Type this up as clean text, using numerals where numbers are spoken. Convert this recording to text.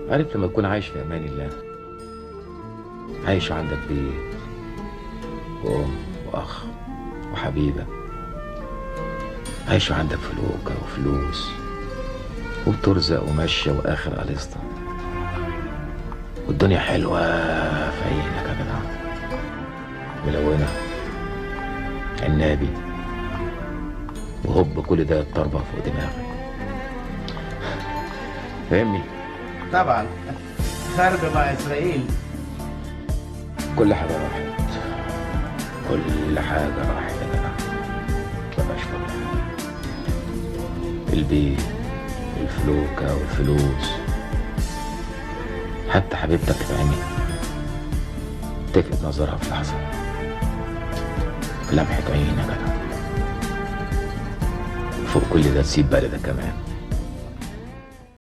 عارف لما تكون عايش في امان الله، عايش عندك بيت وام واخ وحبيبه، عايش عندك فلوكه وفلوس وبترزق وماشية واخر قليصتها، والدنيا حلوة في عينك يا جدع، ملونة عنابي، وهوب كل ده يتطربق فوق دماغك. فاهمني؟ طبعا خرب مع اسرائيل. كل حاجة راحت، كل حاجة راحت يا جدع، مبقاش فاضل حاجة. البيت والفلوكه والفلوس، حتى حبيبتك في عيني تفقد نظرها في لحظة، في لمحه عين يا جدع. فوق كل ده تسيب بلدك كمان.